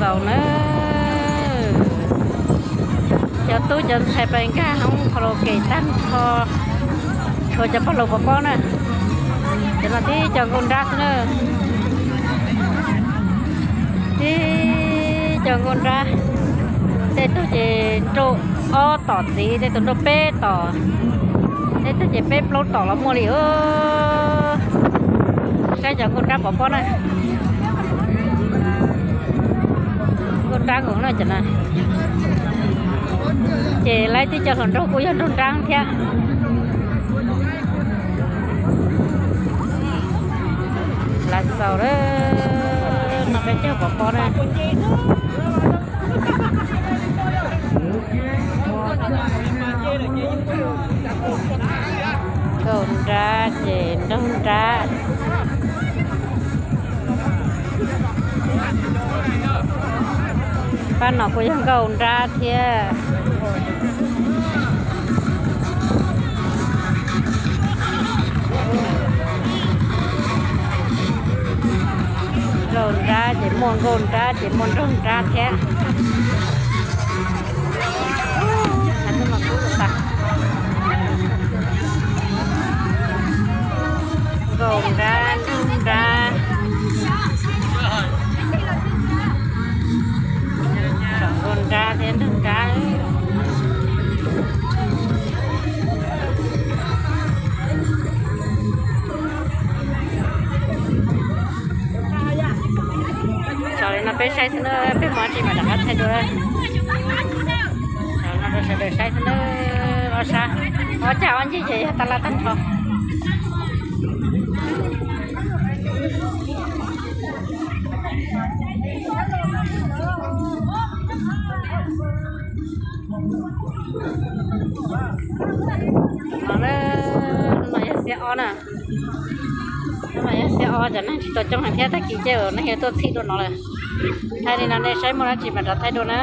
Tau na, cov tub cov ntxhais pais nkag hoob karaoke tag nrho, tshuav cov pog laus pov pob na. Cov no tib cov nkauj nrab xwb na, tib cov nkauj nrab. Tej tug ces nrauj ob tom txiv, tej tug nrauj peb tom, tej tug ces peb plaub tom los muaj li. Saib cov nkauj nrab pov pob na. Nkauj nrab nkaus na cov na. Ces lawv tib co hluas nraug kuj yog nraug nrab thiab. Lav xaus lawm, no peb caug pov pob na. Nkauj nrab ces nraug nrab. Pab no kuj yog nkauj nrab thiab. Nkauj nrab ces muaj nkauj nrab ces muaj nraug nrab thiab. Nkauj nrab, nraug nrab, nkauj nrab thiab nraug nrab. Tsam li no peb saib xwb na, peb mus dab tsi mas rov qab thaij dua. Tsam li no rau sawv daws saib xwb na, ob sab, ob cag ob ncig ces yog tab laj tag nrho. No na, no yog xiab ob na. No yog xiab ob, cov neeg tsis tau coob heev thiab, tag kis ces neeg yuav tuaj txhij dua no lawm. Thaij li no nej saib muaj dab tsi mas rov thaij dua na.